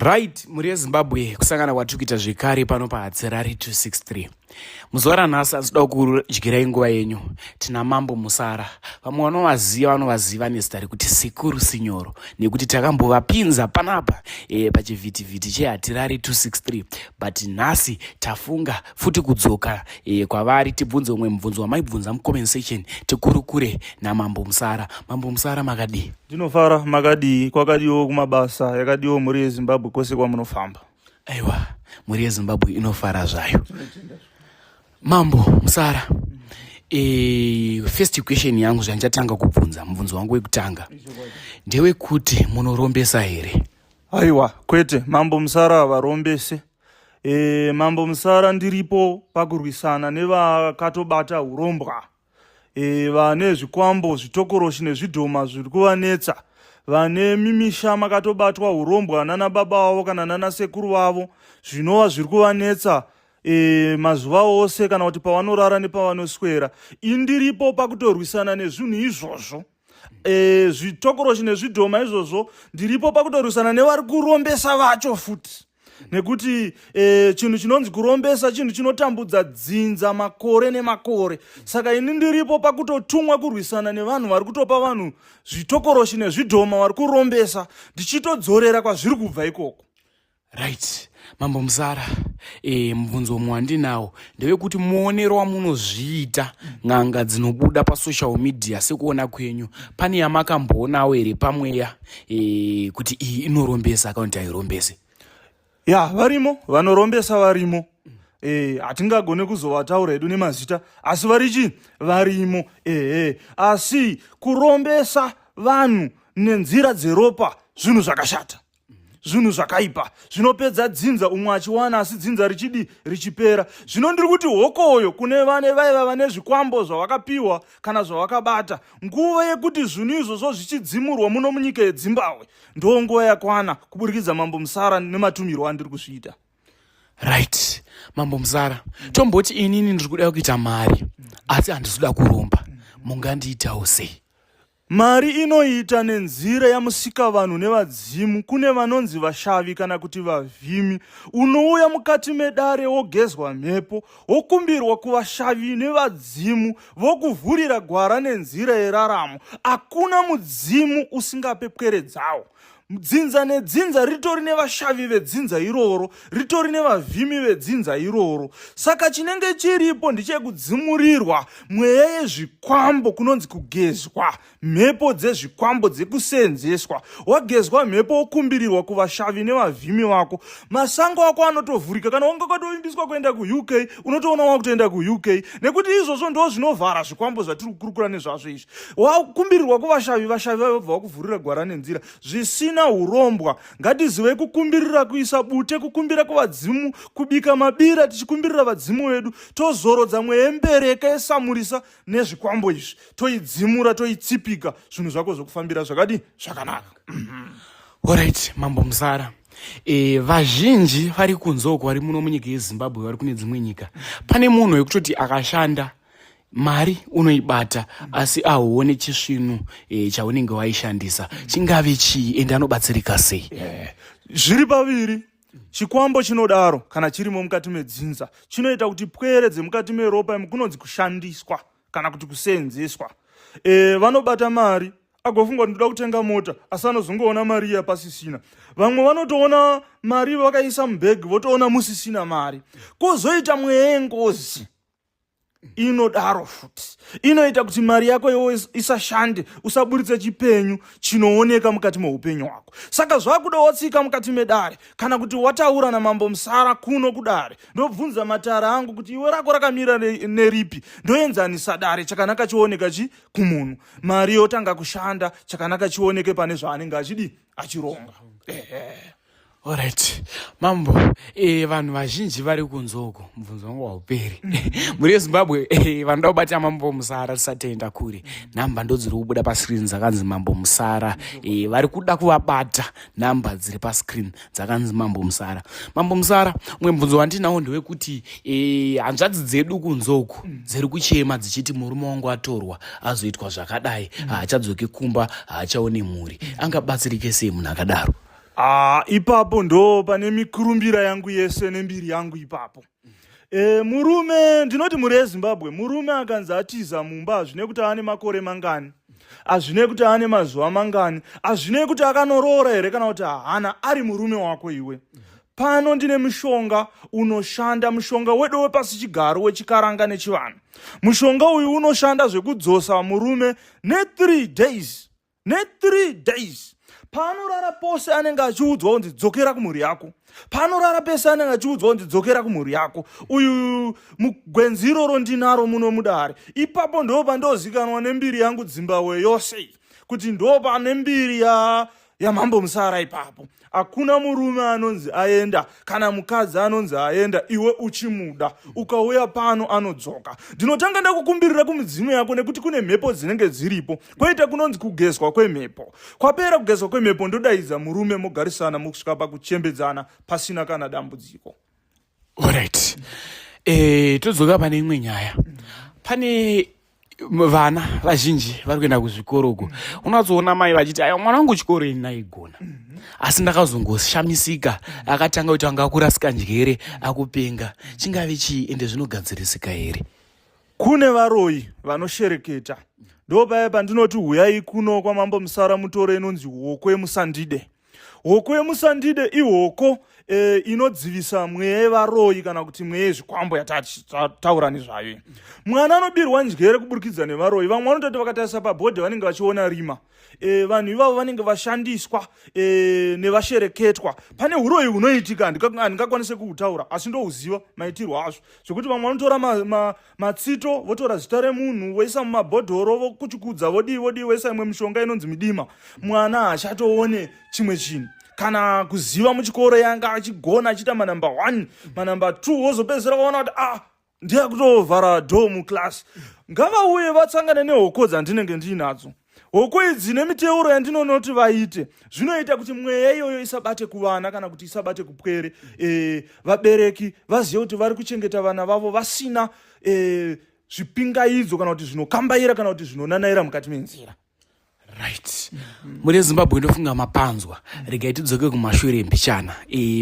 Right, mhuri yeZimbabwe, kusangana kwatiri kuita zvekare pano paHatsirari 263. Muzuva ranhasi handinoda kudyirai nguva yenyu. Tina Mambo Musara. Vamwe vanovaziva vanovaziva nezita rekuti Sekuru Sinyoro nekuti takambovapinza panapa e, pachivhitivhiti cheHatirari 263 but nhasi tafunga futi kudzoka e, kwavari tibvunze umwe mubvunzo wamaibvunza mucomment section tikurukure naMambo Musara. Mambo Musara makadii? Ndinofara, makadii? Kwakadiwo kumabasa, yakadiwo mhuri yeZimbabwe kwose kwamunofamba. Aiwa, mhuri yeZimbabwe inofara zvayo. Mambo Musara, e, first question yangu zvandichatanga kubvunza, mubvunzo wangu wekutanga ndewekuti munorombesa here? Aiwa, kwete, Mambo Musara havarombese. E, Mambo Musara ndiripo pakurwisana nevakatobata urombwa. E, vane zvikwambo, zvitokoroshi nezvidhoma zviri kuvanetsa, vane mimisha makatobatwa urombwa nana baba vavo kana nana sekuru vavo, zvinova zviri kuvanetsa e, mazuva ose kana kuti pavanorara nepavanoswera. Indiripo pakutorwisana nezvinhu izvozvo, e, zvitokoroshi nezvidhoma izvozvo. Ndiripo pakutorwisana nevari kurombesa vacho futi, nekuti e, chinhu chinonzi kurombesa chinhu chinotambudza dzinza makore nemakore. Saka ini ndiripo pakutotumwa kurwisana nevanhu vari kutopa vanhu zvitokoroshi nezvidhoma, vari kurombesa, ndichitodzorera kwazviri kubva ikoko. Right, Mambo Musara, e, mubvunzo umwe wandinawo ndewekuti muonero wamunozviita n'anga dzinobuda pasocial media, sekuona kwenyu, pane yamakamboonawo here pamweya e, kuti iyi inorombesa kana kuti hairombese? Ya, varimo vanorombesa, varimo. Hatingagone kuzovataura hedu nemazita, asi varichi varimo, ehe. Asi kurombesa vanhu nenzira dzeropa zvinhu zvakashata, zvinhu zvakaipa zvinopedza dzinza, umwe achiwana asi dzinza richidi richipera. Zvino ndiri kuti hokoyo kune vane vaiva vane zvikwambo zvavakapiwa kana zvavakabata. Nguva yekuti zvinhu izvozvo zvichidzimurwa muno munyika yeDzimbabwe ndo nguva yakwana, kuburikidza Mambo Musara nematumirwo andiri kuzviita. Right, Mambo Musara, tomboti inini ndiri kuda kuita mari asi handisi kuda kuromba, mungandiitawo sei? Mari inoita nenzira yamusikavanhu nevadzimu. Kune vanonzi vashavi kana kuti vavhimi. Unouya mukati medare, wogezwa mhepo, wokumbirwa kuvashavi nevadzimu, vokuvhurira gwara nenzira yeraramo. Hakuna mudzimu usingape pwere dzawo. Dzinza nedzinza ritori nevashavi vedzinza iroro, ritori nevavhimi vedzinza iroro. Saka chinenge chiripo ndechekudzimurirwa mweya yezvikwambo, kunonzi kugezwa mhepo dzezvikwambo dzekuseenzeswa. Wagezwa mhepo, wokumbirirwa kuvashavi nevavhimi vako, masango ako anotovhurika. Kana wanga ukatovimbiswa kuenda kuUK, unotoona wakutoenda kuUK, nekuti izvozvo ndo zvinovhara zvikwambo zvatiri kukurukura nezvazvo izvi. Wakumbirirwa kuvashavi, vashavi vavobva vakuvhurira gwara nenzira zvisina urombwa. Ngatizivei kukumbirira, kuisa bute, kukumbira kuvadzimu, kubika mabira tichikumbirira vadzimu vedu, tozorodza mweya yembereka yesamurisa nezvikwambo izvi, toidzimura, toitsipika, zvinhu zvako zvokufambira zvakadii? Zvakanaka. Alright, Mambo Musara, e, vazhinji vari kunze uko, vari muno munyika yeZimbabwe, vari kune dzimwe nyika, pane munhu wekutoti akashanda mari unoibata asi ahuone chisvinu e, chaunenge waishandisa chingave chii, ende anobatsirika sei? Yeah. Zviri paviri. Chikwambo chinodaro kana chirimo mukati medzinza chinoita kuti pwere dzemukati meropa imi, kunonzi kushandiswa kana kuti kuseenzeswa. E, vanobata mari agofunga kuti ndoda kutenga mota, asi anozongoona mari iya pasisina. Vamwe vanotoona mari vakaisa mubhegi, votoona musisina mari. Kwozoita mweya yengozi inodaro futi, inoita kuti mari yako iwo isashande, usaburitse chipenyu chinooneka mukati meupenyu hwako. Saka zvakuda watsika mukati medare kana kuti wataura naMambo Musara kuno kudare, ndobvunza matare angu kuti iwe rako rakamira neripi, ndoenzanisa dare, chakanaka chioneka chi kumunhu, mari yotanga kushanda, chakanaka chioneke pane zvaanenge achidi achironga. Ehe. Alright, Mambo, e, vanhu vazhinji vari kunze uko, mubvunzo wangu hauperi. Mhuri yeZimbabwe, e, vanoda kubata Mambo Musara, tisati kure, nhamba ndo dziri kubuda pascreen dzakanzi Mambo Musara. E, vari kuda kuvabata, nhamba dziri pascreen dzakanzi Mambo Musara. Mambo Musara, umwe mubvunzo wandinawo ndewekuti e, hanzvadzi dzedu kunze uku dziri kuchema dzichiti murume wangu atorwa, azoitwa zvakadai, haachadzoki kumba, haachaone mhuri. Angabatsirike sei munhu akadaro? Ah, ipapo ndo pane mikurumbira yangu yese nembiri yangu ipapo. E, murume ndinoti mhuri yeZimbabwe, murume akanzi atiza mumba hazvinei kuti ane makore mangani, hazvinei kuti ane mazuva mangani, hazvinei kuti akanoroora here kana kuti haana, ari murume wako iwe. Pano ndine mushonga unoshanda, mushonga wedu wepasi chigaro wechikaranga nechivanhu. Mushonga uyu unoshanda zvekudzosa murume ne3 days ne3 days. Paanorara pose anenge achiudzwa kunzi dzokera kumhuri yako, paanorara pese anenge achiudzwa kunzi dzokera kumhuri yako. Uyu mugwenzi iroro ndinaro muno mudare. Ipapo ndo pandozikanwa nembiri yangu Zimbabwe yose kuti ndo pane mbiri ya yamambo Musara. Ipapo hakuna murume anonzi aenda kana mukadzi anonzi aenda iwe uchimuda. Ukauya pano anodzoka. Ndinotanga ndakukumbirira kumidzimu yako nekuti kune mhepo dzinenge dziripo. Kwoita kunonzi kugezwa kwemhepo. Kwapera kugezwa kwemhepo ndodaidza murume, mogarisana mokusvika pakuchembedzana pasina kana dambudziko. Alright, todzoka pane imwe nyaya. Pane vana vazhinji vari kuenda kuzvikoro uko, unatsoona mai vachiti, "Aiwa, mwana wangu chikoro ini naigona, asi ndakazongoshamisika akatanga kuti anga akurasika njere, akupenga." Chingave chii, ende zvinogadzirisika here? Kune varoyi vanoshereketa. Ndo paya pandinoti huyai kuno kwamambo Musara mutore inonzi hoko yemusandide. Hoko yemusandide ihoko inodzivisa mweya yevaroyi kana kuti mweya yezvikwambo yatataura nezvayo. Mwana anobirwa njere kuburikidza nevaroyi. Vamwe vanototi vakatarisa pabhodhi vanenge vachiona rima. Vanhu ivavo vanenge vashandiswa nevashereketwa. Pane uroyi hunoitika, handingakwanise kuhutaura, asi ndohuziva maitirwo azvo, zvekuti vamwe vanotora matsito votora zita remunhu voisa mumabhodhoro, vokuchukudza, vodii vodii, voisa imwe mishonga inonzi midima. Mwana haachatoone chimwe chinhu kana kuziva. Muchikoro yanga achigona, achiita manumber 1, manumber 2, wozopedzisira vaona kuti ah, ndiye kutovhara door muclass. Ngavauye vatsangane nehoko dzandinenge ndiinadzo. Hoko idzi nemiteuro yandinonoti vaite zvinoita kuti mweya iyoyo isabate kuvana kana kuti isabate kupwere. Vabereki vazive kuti vari kuchengeta vana vavo vasina zvipingaidzo kana kuti zvinokambaira kana kuti zvinonanaira mukati menzira. Right, muri Zimbabwe, ndofunga mapanzwa. Regai tidzoke kumashure mbichana.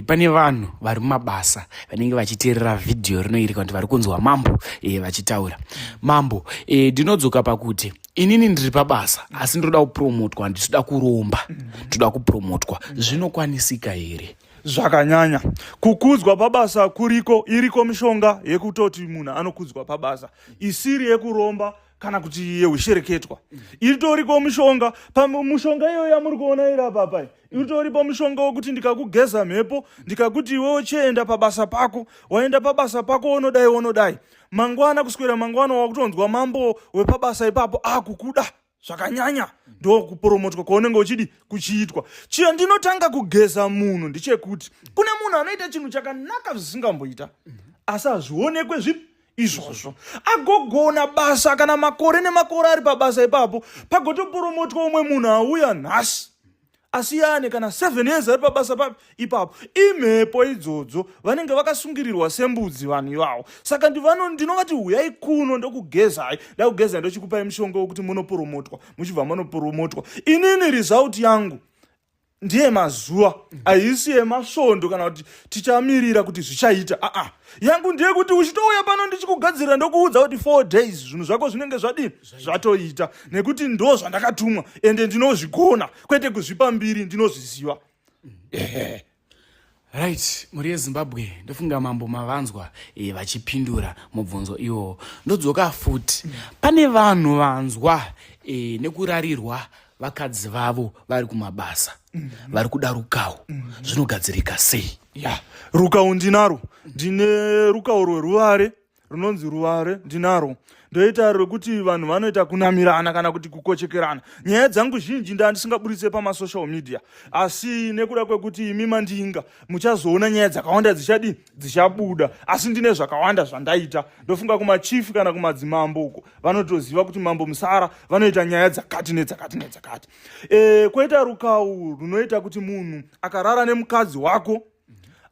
Pane vanhu vari mumabasa vanenge vachiteerera vhidhiyo rino iri kana kuti vari kunzwa mambo vachitaura. Mambo, ndinodzoka pakuti inini ndiri pabasa asi ndoda kupromotwa, handitoda kuromba, ndoda kupromotwa. Zvinokwanisika here? Zvakanyanya. Kukudzwa pabasa kuriko, iriko mishonga yekutoti munhu anokudzwa pabasa isiri yekuromba kana kuti yeushereketwa. Itoriko mishonga. Mushonga iyoyo yamuri kuona iri apapai, itoripo mushonga wekuti ndikakugeza mhepo, ndikakuti iwewo chienda pabasa pako, waenda pabasa pako, unodai unodai, mangwana kuswera mangwana wakutonzwa mambo wepabasa ipapo akukuda zvakanyanya. Ndokupromotwa kwaunenge uchidi kuchiitwa. Chiya ndinotanga kugeza munhu ndechekuti kune munhu anoita chinhu chakanaka zvisingamboita, asi hazvionekwe zvipi izvozvo. Agogona basa kana makore nemakore ari pabasa ipapo, pagotopromotwa umwe munhu auya nhasi, asi yaane kana 7 years ari pabasa papi ipapo. Imhepo idzodzo, vanenge vakasungirirwa sembudzi vanhu ivavo. Saka ndinovati huyai kuno ndokugezai. Ndakugezai, ndochikupai mushonga wekuti munopromotwa, muchibva munopromotwa. Inini result yangu ndiye mazuva, haisi yemasvondo kana kuti tichamirira kuti zvichaita. Aa, yangu ndeyekuti uchitouya pano ndichikugadzirira, ndokuudza kuti 4 days zvinhu zvako zvinenge zvadii, zvatoita, nekuti ndo zvandakatumwa ende ndinozvigona, kwete kuzvipa mbiri, ndinozviziva. Ehe. Right, mhuri yeZimbabwe, ndofunga mambo mavanzwa vachipindura mubvunzo iwowo. Ndodzoka futi pane vanhu vanzwa nekurarirwa vakadzi vavo vari kumabasa, vari kuda rukawo. Zvinogadzirika sei? Ya, rukawo ndinaro. Ndine rukawo rweruvare runonzi ruvare, ndinaro. Ndoita rwekuti vanhu vanoita kunamirana kana kuti kukochekerana. Nyaya dzangu zhinji ndandisingaburitse pamasocial media, asi nekuda kwekuti imi mandinga muchazoona nyaya dzakawanda dzichadii, dzichabuda, asi ndine zvakawanda zvandaita. Ndofunga kumachief kana kumadzimambo uko vanotoziva kuti mambo Musara vanoita nyaya dzakati nedzakati nedzakati. Kwoita rukau runoita kuti munhu akarara nemukadzi wako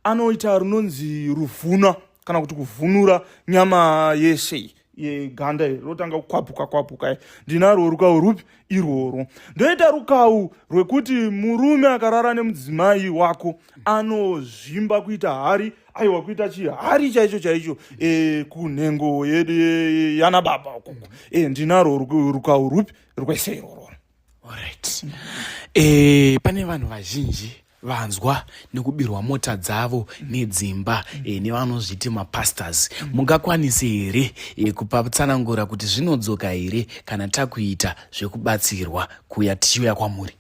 anoita runonzi ruvhuna kana kuti kuvhunura nyama yese. yeganda iri rotanga kukwapuka kwapuka ndinarwo rukawu rupi irworwo ndoita rukawu rwekuti murume akarara nemudzimai wako anozvimba kuita hari aiwa kuita chihari chaicho chaicho e, kunhengo yedu yana baba ukoko e, ndinarwo rukawu rupi rwese irworwo. Alright. E, pane vanhu vazhinji vanzwa nekubirwa mota dzavo nedzimba e, nevanozviti mapastors. Mungakwanise here e, kupa tsanangura kuti zvinodzoka here kana takuita zvekubatsirwa kuya tichiuya kwamuri?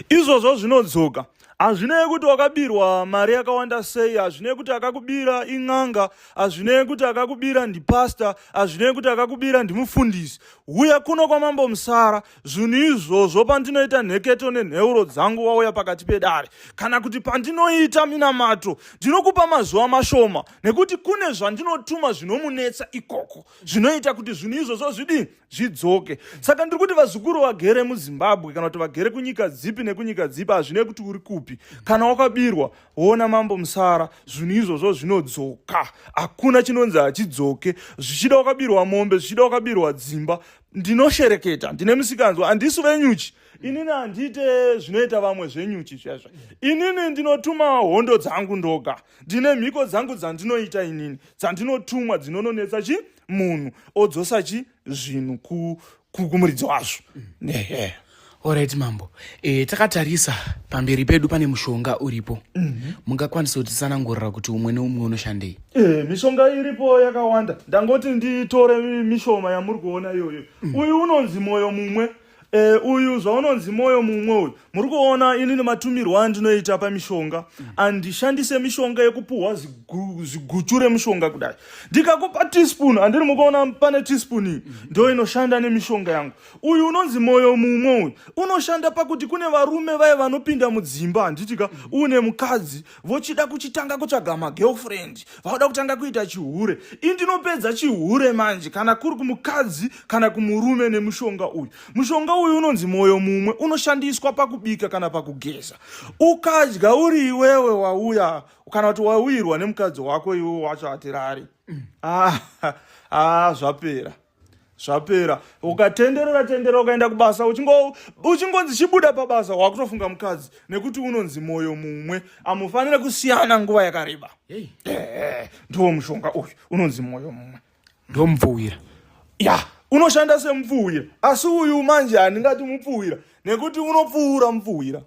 Izvozvo zvinodzoka. Hazvinei kuti wakabirwa mari yakawanda sei, hazvinei kuti akakubira in'anga, hazvinei kuti akakubira ndipasta, hazvinei kuti akakubira ndimufundisi. Huya kuno kwaMambo Musara, zvinhu izvozvo pandinoita nheketo nenheuro dzangu wauya pakati pedare, kana kuti pandinoita minamato, ndinokupa mazuva mashoma nekuti kune zvandinotuma zvinomunetsa ikoko, zvinoita kuti zvinhu izvozvo zvidii zvidzoke. Saka ndiri kuti vazukuru vagere muZimbabwe kana kuti vagere kunyika dzipi nekunyika dzipi, hazvinei kuti uri kupi, kana wakabirwa woona Mambo Musara, zvinhu izvozvo zvinodzoka. Hakuna chinonzi hachidzoke. Zvichida wakabirwa mombe, zvichida wakabirwa dzimba, ndinoshereketa, ndine musikanzwa, handisi venyuchi inini, handiite zvinoita vamwe zvenyuchi zviya. Inini ndinotuma hondo dzangu ndoga, ndine mhiko dzangu dzandinoita inini, dzandinotumwa dzinononetsa chi munhu odzosa chi zvinhu kumuridzi wazvo. Ehe. Alright mambo, e, takatarisa pamberi pedu pane mushonga uripo. Mungakwanisa kutitsanangurira kuti umwe neumwe unoshandei? E, mishonga iripo yakawanda, ndangoti nditore mishoma yamuri kuona iyoyo. Uyu unonzi mwoyo mumwe. E, uyu zvaunonzi mwoyo mumwe uyu, muri kuona inini matumirwo andinoita pamishonga, andishandise mishonga yekupuhwa ziguchu remushonga kudai. Ndikakupa teaspoon, handiri mukuona pane teaspoon iyi, ndo inoshanda nemishonga yangu. Uyu unonzi mwoyo mumwe uyu unoshanda pakuti kune varume vaye vanopinda mudzimba, handitika, une mukadzi, vochida kuchitanga kutsvaga magirlfriend, vauda kutanga kuita chihure. Indinopedza chihure manje, kana kuri kumukadzi kana kumurume, nemushonga uyu. Mushonga uyu unonzi mwoyo mumwe, unoshandiswa pakubika kana pakugeza. Ukadya uri iwewe wauya kana kuti wauyirwa nemukadzi wako, iwe wacho hatirari. Ah, ah, zvapera, zvapera. Ukatenderera tenderera, ukaenda kubasa, uchingonzi chibuda pabasa, wakutofunga mukadzi, nekuti unonzi mwoyo mumwe, amufanire kusiyana nguva yakareba. Hey. Ndiwo mushonga uyu unonzi mwoyo mumwe. Ndomupfuwira. Ya, unoshanda semupfuwira, asi uyu manje handingati mupfuwira nekuti unopfuura mupfuwira,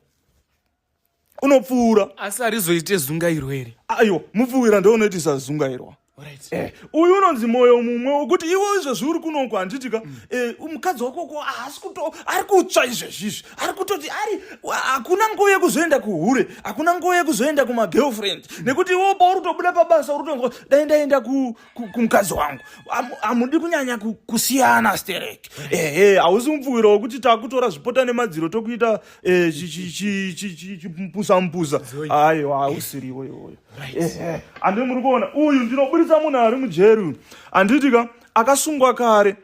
unopfuura. Asi harizoite zungairwa here? Aiwa, mupfuwira ndo unoitisa zungairwa. Alright. Uyu unonzi mwoyo mumwe wekuti iwe izvezvi uri kunoko, handitika, mukadzi wakoko haasi kuto ari kutsva izvezvi izvi, ari kutoti ari hakuna nguva yekuzoenda kuhure, hakuna nguva yekuzoenda kumagirlfriend, nekuti iwe pauri kutobuda pabasa uri kutonzwa dai ndaenda kumukadzi wangu. Hamudi kunyanya kusiyana sterek. Ehe, hausi mupfuwira wekuti takutora zvipota nemadziro tokuita chimpusa mpusa. Aiwa, hausiriwo iwoyo. Ehe, handi muri kuona uyu ndinoburitsa munhu ari mujeri uyu, handitika, akasungwa kare,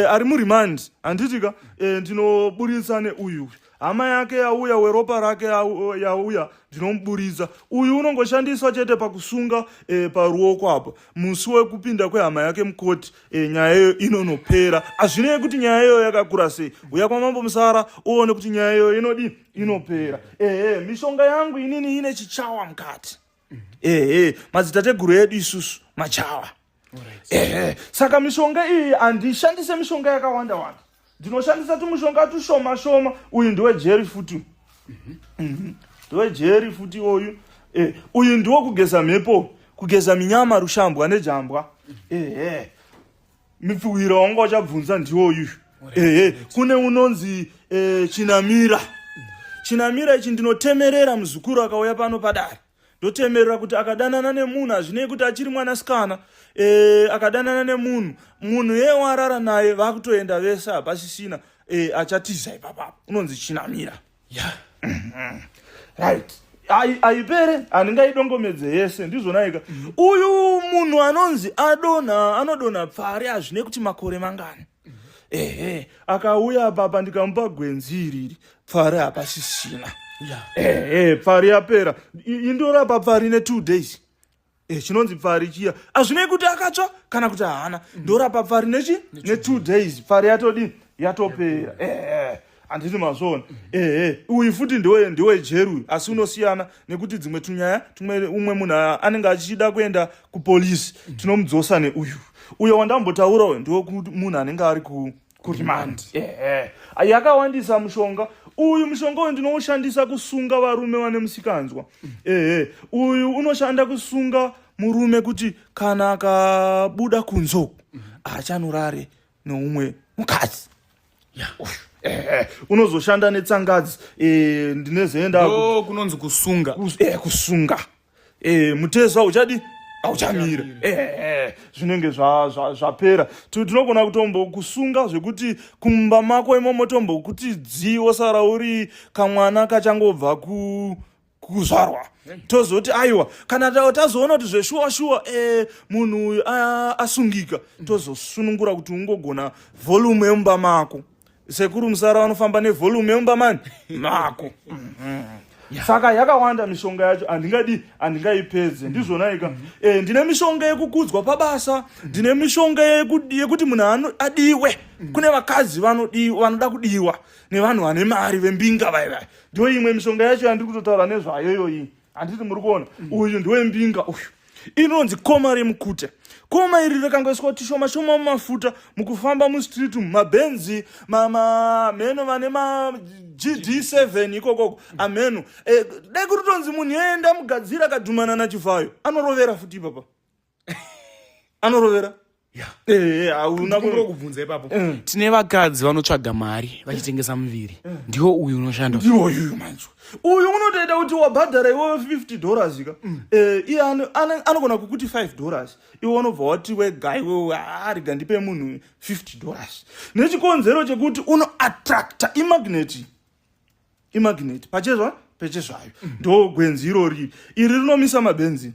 ari murimandi, handitika. Ndinoburitsa neuyu hama yake yauya, weropa rake yauya, ndinomuburitsa. Uyu unongoshandiswa chete pakusunga paruoko apa. Musi wekupinda kwehama yake mukoti, nyaya iyoyo inonopera. Hazvinei kuti nyaya iyoyo yakakura sei, uya kwaMambo Musara uone kuti nyaya iyoyo inodi inopera. Ehe, mishonga yangu inini ine chichawa mukati. Ehe, madzitateguru edu isusu machawa. Ehe, saka mishonga iyi handishandise mishonga yakawanda wanda, ndinoshandisa tumushonga tushoma shoma. Uyu ndiwejeri futi, ndiwejeri futi uyu. Uyu ndiwo kugeza mhepo, kugeza minyama, rushambwa nejambwa. Ehe, mipfuwira wanga uchabvunza ndiwoyu. Ehe, kune unonzi chinamira. Chinamira ichi ndinotemerera muzukuru akauya pano padare, ndotemerera kuti akadanana nemunhu, hazvinei kuti achiri mwanasikana, akadanana nemunhu, munhu yeye warara naye, vakutoenda vese, hapasisina achatiza ipapapo. Unonzi chinamira. Right, aipere, handingaidongomedze yese, ndizvonaika. Uyu munhu anonzi adonha, anodonha pfari, hazvinei kuti makore mangani. Ehe, akauya papa ndikamupa gwenzi iriri, pfari hapasisina. Ehe, pfari yapera. Indorapa pfari ne2 days. E, chinonzi pfari chiya azvinei kuti akatsva kana kuti haana mm. ndorapa pfari nechi ne2 days pfari yatodii yatopera eh, handiti mazvoona mm. ehe uyu futi ndiwe ndiwe jeri uyu asi unosiyana nekuti dzimwe tunyaya tumwe umwe munhu anenge achida kuenda kupolisi mm. tinomudzosa neuyu uyo wandambotaura uyu ndiwe munhu anenge ari ku kuremand ehe yakawandisa mushonga uyu mushonga uyu ndinoushandisa kusunga varume vane musikanzwa ehe uyu unoshanda kusunga murume kuti kana akabuda kunze uku haachanorare neumwe mukadzi ehe unozoshanda netsangadzi eh, ndinezoenda kunonzi kusunga eh, kusunga e, mutezo hauchadi hauchamira eh, zvinenge zvapera tinogona kutombokusunga zvekuti kumba mako imomo tombokuti dzii wosara uri kamwana kachangobva ku kuzvarwa tozoti aiwa kana tazoona kuti zveshuwa shuwa e, munhu uyu asungika tozosunungura kuti ungogona volume yemumba mako sekuru musara vanofamba nevolume yemumba mani mako mm-hmm. yeah. Saka yakawanda mishonga yacho handingadi handingaipedze ndizvona ika mm -hmm. E, ndine mishonga yekukudzwa pabasa ndine mishonga yekuti munhu adiwe mm -hmm. Kune vakadzi vanoda kudiwa nevanhu vane mari vembinga vai vai ndiyo imwe mishonga yacho yandiri kutotaura nezvayo iyoyi handiti muri kuona mm. Uyu ndiwembinga uyu inonzi koma remukute koma iri rakangoiswa tishoma shoma mumafuta mukufamba mustreet umu mabhenzi mamheno vane magd7 ikokoko amheno e, dai kuri tonzi munhu enda mugadzira akadhumana nachivhayo anorovera futi ipapa anorovera eh, eh, kubvunza ipapo eh. Tine vakadzi vanotsvaga mari vachitengesa muviri ndiwo uyu unoshanda ndiwo uyu manje uyu unotoita kuti wabhadhara iwewe 50 dollars ka mm. Iye anogona kukuti 5 dollars iwe unobva wati wega iwewe arega ah, ndipe munhu 50 dollars nechikonzero chekuti unoattracta imagnet imagnet pachezva pechezvayo mm. Ndo gwenzi irori iri rinomisa mabenzi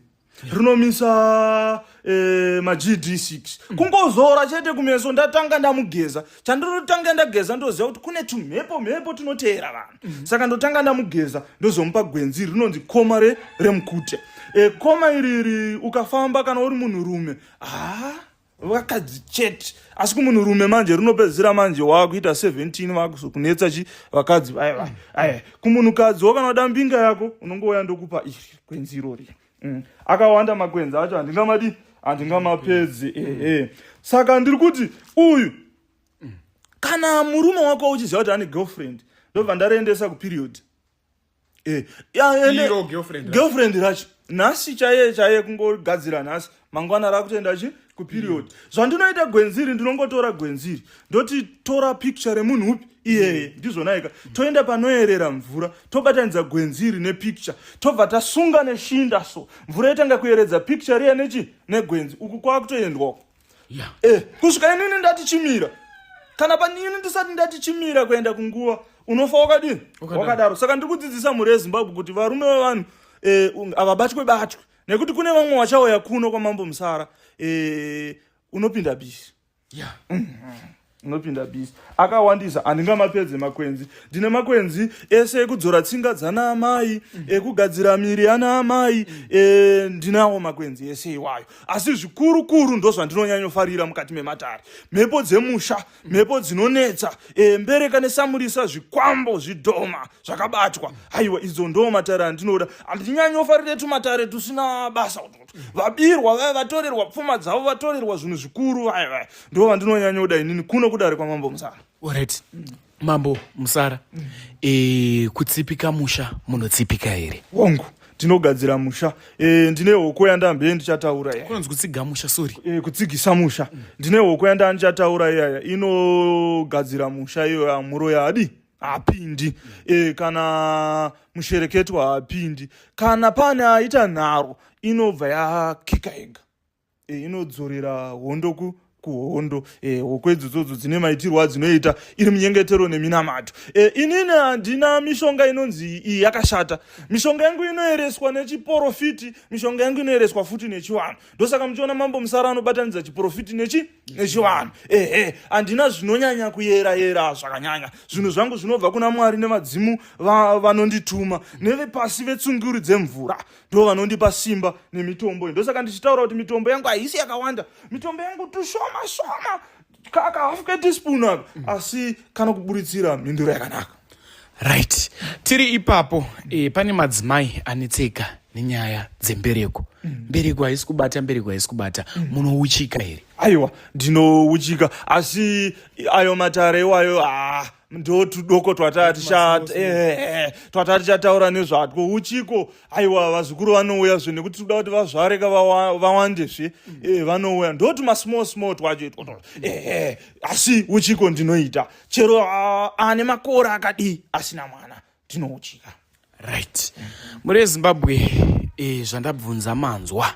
rinomisa eh, magd6 mm. Kungozora chete kumeso ndatanga ndamugeza chandinotanga ndageza ndoziva kuti kune tumhepo mhepo tunoteera vanhu mm. Saka ndotanga ndamugeza ndozomupa gwenzi rinonzi koma remukute e, koma iriri ukafamba kana uri munhurume haa vakadzi chete asi kumunhurume manje rinopedzisira manje wakuita 17 vakuzokunetsa chi vakadzi vaya vaya aya kumunhukadzi wakana wada mbinga yako unongouya ndokupa iri gwenzi irori mm. Akawanda makwenzi acho handingamadi handingamapedzi ehe saka ndiri kuti uyu kana murume wako uchiziva kuti ane girlfriend ndobva ndariendesa kuperiod Eh, girlfriend racho nhasi chaiye chaiye kungogadzira nhasi mangwana rakutoenda chi kuperiod mm. Zvandinoita gwenziri ndinongotora gwenziri ndoti tora picture remunhu upi iyeye mm. Ndizvonaika mm. Toenda panoyerera mvura tobatanidza gwenziri nepicture tobva tasunga neshinda so mvura yotanga kuyeredza picture riya nechi negwenzi uku kwakutoendwako yeah. Eh, kusvika inini ndati chimira kana panini ndisati ndati chimira kuenda kunguva unofa wakadini wakadaro saka ndiri kudzidzisa mhuri yezimbabwe kuti varume vevanhu eh, havabatwe batwe nekuti kune vamwe vachauya kuno kwamambo musara eh, unopinda bisi yeah. Unopinda bisi akawandisa handingamapedze makwenzi ndine makwenzi ese ekudzora tsinga dzana amai mm. Ekugadzira miri yana amai mm. E, ndinawo makwenzi ese iwayo asi zvikuru kuru ndozvandinonyanyofarira mukati mematare mhepo dzemusha mm. Mhepo dzinonetsa e, mbereka nesamurisa zvikwambo zvidhoma zvakabatwa haiwa idzo ndo matare andinoda handinyanyofarire tumatare tusina basa vabirwa vaya vatorerwa pfuma dzavo vatorerwa zvinhu zvikuru vaya vaya ndo vandinonyanyoda inini kuno kudare kwamambo musara Alright. Mambo Musara mm. E, kutsipika musha munotsipika here? Hongu ndinogadzira musha e, ndine hoko yandambe ndichataura iya kunonzi kutsiga musha sorry e, kutsigisa musha mm. Ndine hoko yanda ndichataura iyaya inogadzira musha iyo muroyi adi haapindi e, kana mushereketwa haapindi kana pane aita nharo inobva yakika yega e, inodzorera hondo kuhondo e, hoko idzodzodzo dzine maitirwo adzinoita iri munyengetero neminamato e, inini handina mishonga inonzi iyi yakashata mishonga yangu inoereswa nechiporofiti mishonga yangu inoereswa futi nechivanhu ndosaka muchiona mambo musara anobatanidza chiporofiti nechi nechivanhu ehe handina zvinonyanya kuyera yera zvakanyanya zvinhu zvangu zvinobva kuna mwari nevadzimu vanondituma va nevepasi vetsunguri dzemvura ndo vanondipa simba nemitombo ndosaka ndichitaura kuti mitombo yangu haisi yakawanda mitombo yangu tushoma shoma kaka hafu keteaspoon aka asi kanokuburitsira mhinduro yakanaka right tiri ipapo e, pane madzimai anetseka nenyaya dzembereko mm. mbereko haisi kubata mbereko haisi kubata mm. munouchika here aiwa ndinouchika asi ayo matare iwayo ah, ndo tudoko eh, twata tichataura nezvatwo uchiko aiwa vazukuru vanouya zve nekuti tikuda kuti vazvare ka vawande zve mm. eh, vanouya ndo tumasmall small twacho itwoto eh, asi uchiko ndinoita chero ane makore akadii asina mwana ndinouchika right mhuri yezimbabwe e, zvandabvunza manzwa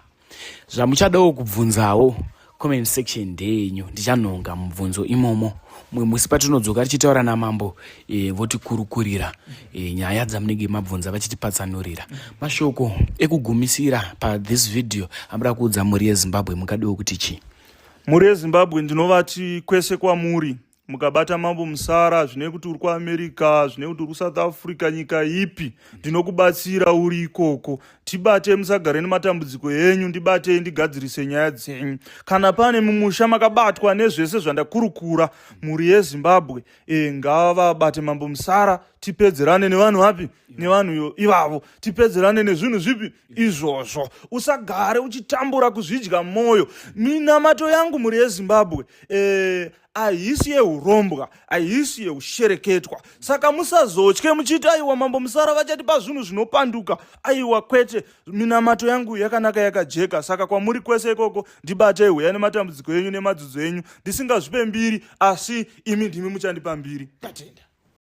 zvamuchadawo kubvunzawo comment section ndeyenyu ndichanhonga mubvunzo imomo mumwe musi patinodzoka tichitaura namambo e, votikurukurira e, nyaya dzamunenge mabvunza vachitipatsanurira mashoko ekugumisira pathis video amuda kuudza mhuri yezimbabwe mungadiwo kuti chii mhuri yezimbabwe ndinovati kwese kwamuri mukabata mambo musara zvinei kuti uri kuamerica zvinei kuti uri kusouth africa nyika ipi ndinokubatsira uri ikoko tibate musagare nematambudziko enyu ndibatei ndigadzirise nyaya dzenyu kana pane mumusha makabatwa nezvese zvandakurukura mhuri yezimbabwe e, ngavabate mambo musara tipedzerane nevanhu vapi nevanhu ivavo tipedzerane nezvinhu zvipi izvozvo usagare uchitambura kuzvidya mwoyo minamato yangu mhuri yezimbabwe e, ahisi yehurombwa ahisi yeushereketwa saka musazotye muchiti aiwa mambo musara vachatipa zvinhu zvinopanduka aiwa kwete minamato yangu yakanaka yakajeka saka kwamuri kwese ikoko ndibatei huya nematambudziko enyu nemadzudzo enyu ndisingazvipe mbiri asi imi ndimi muchandipa mbiri ndatenda.